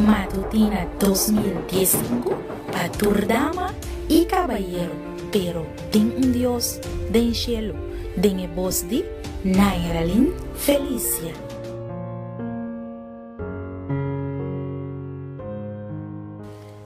Matutina 2015 pa tur dama y cabayero, pero tin un Dios den cielo, den e bos di Nairalyn Felicia.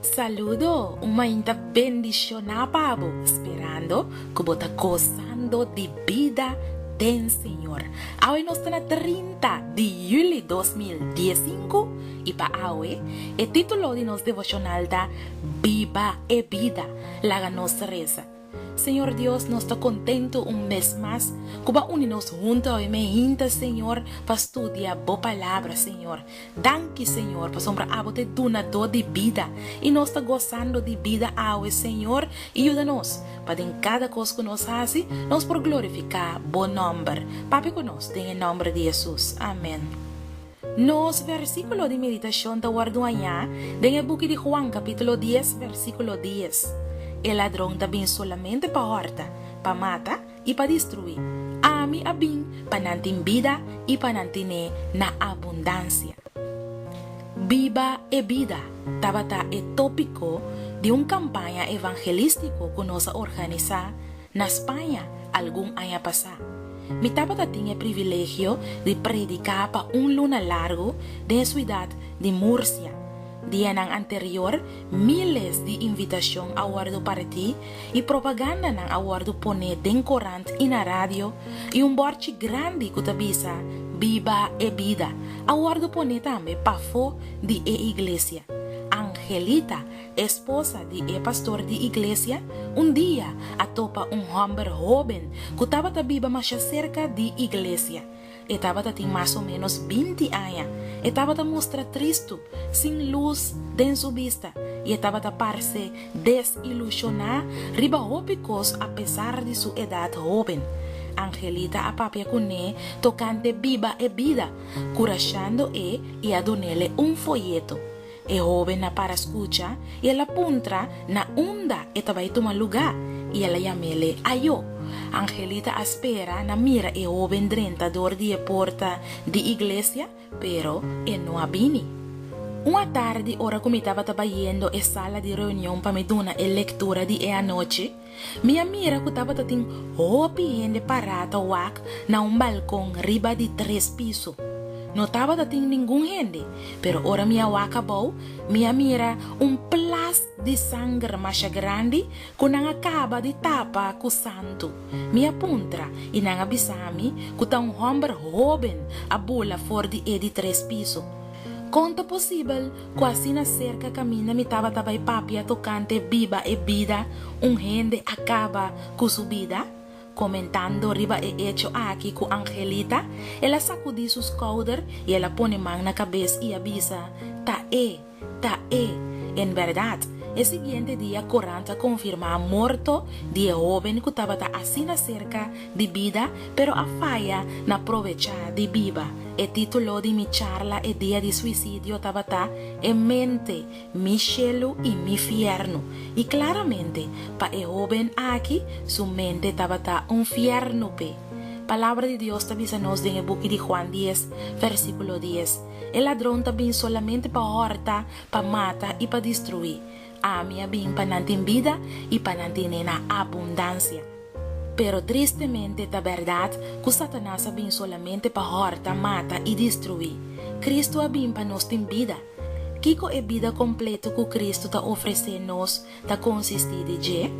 Saludo, un mainta bendiciona pa bo, sperando cu bo ta gozando di bida den Señor. Awe nos ta na 30 di juli 2015 y pa awe e titulo di nos devocional ta Biba e Bida. Laga nos reza. Señor Dios, nos ta contento un mes mas cu bo a uni nos hunto awe meinta, Señor, pa studia Bo Palabra, Señor. Danki, Señor, pasobra Abo ta e Dunador di bida y nos ta gozando di bida awe, Señor, y yuda nos pa den cada cos cu nos haci, nos por glorifica Bo nomber. Papia cu nos, den e nomber di Jesus. Amen. Nos versiculo di meditacion ta wordu hañá den e buki di Juan capítulo dies versiculo dies. E ladron ta bin solamente pa hòrta, pa mata i pa destruí. Ami a bin pa nan tin bida i pa nan tin'é na abundansia. Biba e bida tabata e tópiko di un kampaña evangelístiko ku nos a organisá Na Spaña, algun aña pasá, mi tabata tin e privilegio di prediká pa un luna largu den e suidat di Murcia. Dianan anterior, míles di invitashon a wòrdu partí i propagandanan a wòrdu poné den korant i na radio, i un bòrchi grandi ku ta bisa Biba e Bida a wòrdu poné tambe pafó di e iglesia. Angelita Esposa di e pastor di iglesia un dia a topa un hòmber hóben ku tabata biba masha serka di iglesia. E tabata tin mas o ménos binti aña. E tabata mustra tristu, sin lus den su bista, i e tabata parse desilushoná riba hopi kos apesar di su edat hóben. Angelita a papia kuné tokante biba e bida, kurashando e i a dun'ele un foyeto. E hóben a para skucha i el a puntra na unda e ta bai tuma lugá i el a yam'ele ayó. Angelita a spera na mira e hóben drenta dor di e porta di iglesia, pero e no a bini. Un atardi ora ku mi tabata bayendo e sala di reunion pa mi duna e lektura di e anochi, mi a mira ku tabata tin hopi hende pará ta wak na un balkon riba di tres piso. No tabata tin ningun hende, pero ora mi a wak abou, mi a mira un plas di sanger masha grandi ku nan a kaba di tapa ku santu. Mi a puntra i nan a bisa mi ku ta un hòmber hóben a bula for di e di tres piso. Kon ta posibel ku asina serka kaminda mi tabata bai papia tokante biba e bida un hende a kaba ku su bida? Komentando riba e echo aki ku Angelita, el a sakudí su skouder i el a pone man na kabes i a bisa, Ta e! Ta e! En bèrdat, e siguiente dia korant a konfirmá morto di e hóben ku tabata asina serka di bida pero a faya na probechá di biba. E título di mi charla e dia di suisidio tabata E mente, mi shelu i mi fièrnu. I klaramente, pa e hóben aki, su mente tabata un fièrnu p'e. Palabra di Dios ta bisa nos den e buki di Juan dies, versíkulo dies, E ladron ta bin solamente pa hòrta, pa mata i pa destruí. Ami a bin pa nan tin bida i pa nan tene na abundansia. Pero tristemente ta bèrdat ku Satanas a bin solamente pa hòrta, mata i destruí. Kristu a bin pa nos tin bida. Kiko e bida kompleto ku Kristu ta ofresé nos ta konsistí di dje?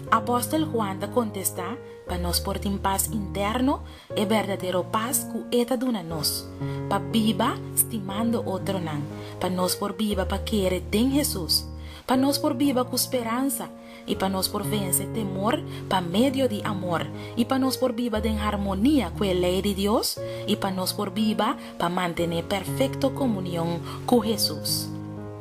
Apòstel Juan ta kontestá, Pa nos por tin pas interno, e berdadero pas ku E ta duna nos, pa biba stimando otronan, pa nos por biba pa kere den Hesus, pa nos por biba ku speransa, i pa nos por vense temor pa medio di amor, i pa nos por biba den harmonia ku e lei di Dios, i pa nos por biba pa mantené perfekto komunion ku Hesus.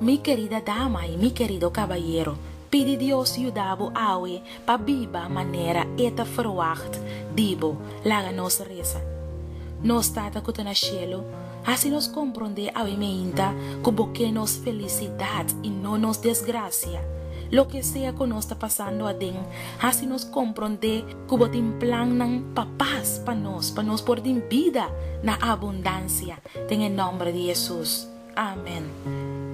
Mi kerida dama i mi kerido kabayero, pidi Dios yuda bo awe pa biba manera E ta ferwagt di bo. Laga nos resa. Nos Tata ku ta na shelu, hasi nos komprondé awe meinta ku bo ke nos felisidat i no nos desgrasia. Loke sea ku nos ta pasando aden, hasi nos komprondé ku bo tin plannan pa pas pa nos, pa nos por tin bida na abundansia. Den e nòmber di Hesus. Amen.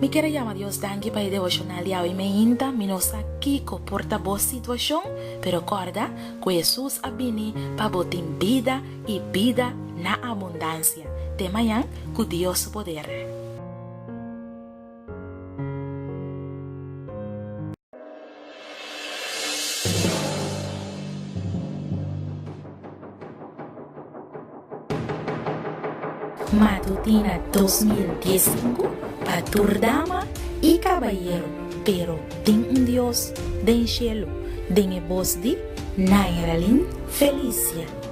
Mi kier a yama Dios danki pa e devoshonal di awe meinta, mi no sa kiko por ta bo situashon, pero kòrda ku Hesus a bini pa bo tin bida i bida na abundansia. Te mañan ku Dios su poder. Matutina 2015 pa tur dama i kabayero, pero tin un Dios den shelu, den e bos di Nairalyn Felicia.